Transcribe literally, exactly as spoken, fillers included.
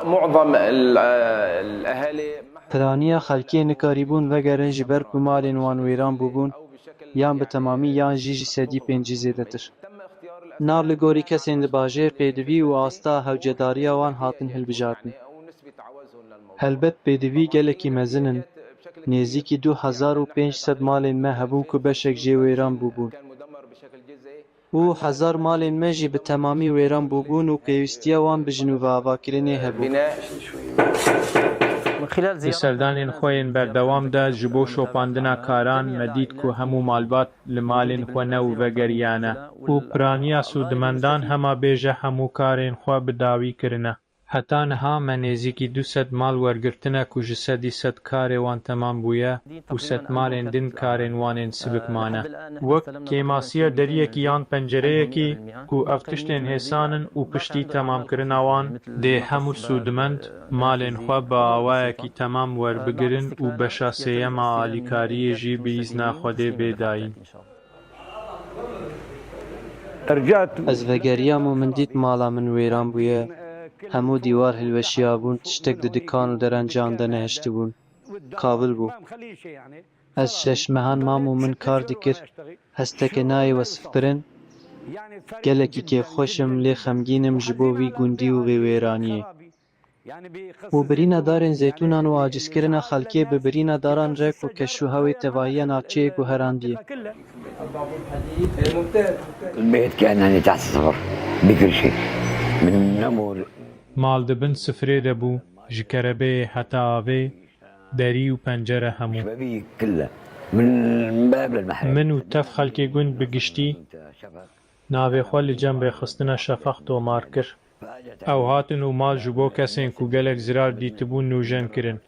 معظم ال- الأهالي Piraniya xelkê nikarîbûn vegerin ji ber ku malên wan wêran bûbûn, yan bi temamî yan jî ji sedî pêncî zêdetir. Nav li gorî kesên di bajêr pêdivî û asta hewcedariya wan hatin hilbijartin. Helbet pêdivî gelekî mezin in. Nêzîkî du hezar û pênc sed malên me hebûn ku beşek jê wêran bûbûn. Û hezar malên me jî bi temamî wêran bûbûn û pêwîstiya wan bi jin û bi avakirinê hebû. Di serdanên xwe yên berdewam de ji bo şopandina karan me dît ku hemû malbat li malên xwe ne û vegeriyane û piraniya sûdmendan hema bêje hemû karên xwe bi dawî kirine. Heta niha me nêzîkî du sed mal wergirtine ku ji sedî sed karê wan temam bûye û sed malên din karên wan ên sivik mane. Wek kêmasiya deriyekî yan pencereyekî ku ev tiştên hêsan in û piştî temamkirina wan dê hemû sûdmend malên xwe bi awayekî temam werbigirin û beşa sêyem a alîkariyê jî bi îzna Xwedê bê dayîn. Ez vegeriyam û min dît mala min wêran bûye. Hemû dîwar hilweşiyabûn, tiştek di dikan û derencan de nehiştibûn. Kavil bû. Ez şeş mehan mam û min kar dikir. Hesteke nayê wesifkirin. Gelekî kêfxweş im, lê xemgîn im ji bo vî gundî û vê wêraniyê. Û birîna darên zeytûnan û acizkirina xelkê bi birîna daran re ku keş û hewê tevahiya navçeyê guherandiye. البيت كأنني تحت الصفر بكل شيء، من نمر. Mal di bin sifrê de bû, ji kerebeyê heta avê, derî û pencere hemû. شبابي كله من باب للمحل. Min û tev xelkê gund bi giştî navê xwe li cem rêxistina Şefaq tomar kir. Ew hatin û mal ji bo kesên ku gelek zirar dîtibûn nûjen kirin.